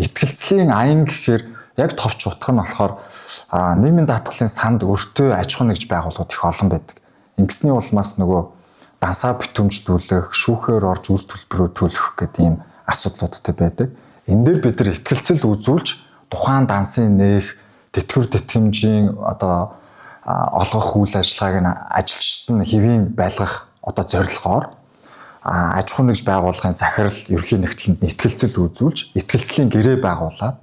Итгэлцлийн аян гэхээр яг товч утга нь болохоор нийгмийн даатгалын санд өртөө аж ахуй нэгж байгууллагууд их олон байдаг. Ингэсний улмаас нөгөө дансаа битүүмжлүүлэх, шүүхээр орж үр төлбөрөө төлөх гэдэг ийм асуудлуудтай байдаг. Энэ дээр бид нар итгэлцэл үзүүлж тухайн дансын нээх, тэтгэвэр тэтгэмжийн одоо олгох үйл ажиллагааг нь ажилчид нь хэвийн байлгах одоо зорилгоор аж ахуй нэгж байгууллагын захирал ерөнхий нэгтлэнд итгэлцэл үзүүлж, итгэлцлийн гэрээ байгуулад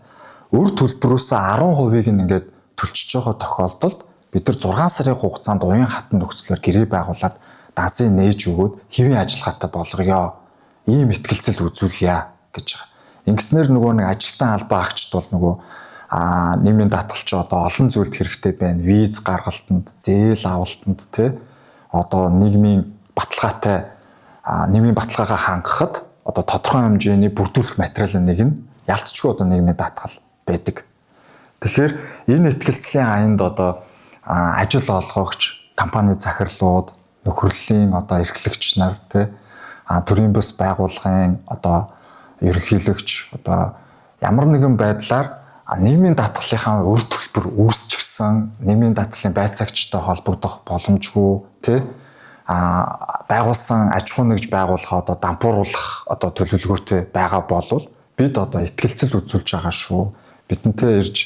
өр төлбөрөөс 10%-ийг нь ингээд төлчиж байгаа тохиолдолд бид нар 6 сарын хугацаанд уян хатан нөхцлөөр гэрээ байгуулад дансын нээж өгөөд хэвийн ажиллагаатай болгоё. Ийм итгэлцэл үзүүлье гэж байгаа. Ингэснээр нөгөө нэг ажилтан албан агчд бол нөгөө нийгмийн даатгалч одоо олон зүйлд хэрэгтэй байна. Виз гаргалтанд, зээл авалтанд тий одоо нийгмийн баталгаатай нийгмийн баталгаагаа хангахад одоо тодорхой хэмжээний бүрдүүлэх материалын нэг нь ялцчгүй одоо нийгмийн даатгал байдаг. Тэгэхээр энэ итгэлцлийн аянд одоо ажил олгогч, компани захирлууд, нөхөрлөлийн одоо эрхлэгч нар тий төрийн бус байгууллагын одоо ерөнхийлөгч одоо ямар нэгэн байдлаар нийгмийн даатгалынхаа өр төлбөр үүсчихсэн, нийгмийн даатгалын байцаагчтай холбогдох боломжгүй тий байгуулсан аж ахуй нэгж байгууллага одоо дампууруулах одоо төлөвлөгөөтэй байгаа болвол бид одоо итгэлцэл үзүүлж байгаа шүү. Бидэнтэй ирж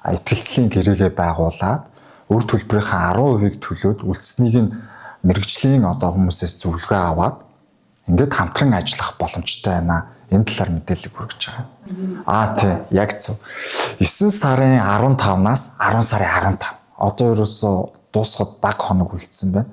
итгэлцлийн гэрээгээ байгуулад өр төлбөрийнхаа 10%-ийг төлөөд үлдсэнийг нь мэргэжлийн одоо хүмүүсээс зөвлөгөө аваад ингээд хамтран ажиллах боломжтой байна. Энэ талаар мэдээлэл хүргэж байгаа. Тий, яг зөв. 9 сарын 15-наас 10 сарын 15. Одоо ерөөсөө дуусахад бага хоног үлдсэн байна.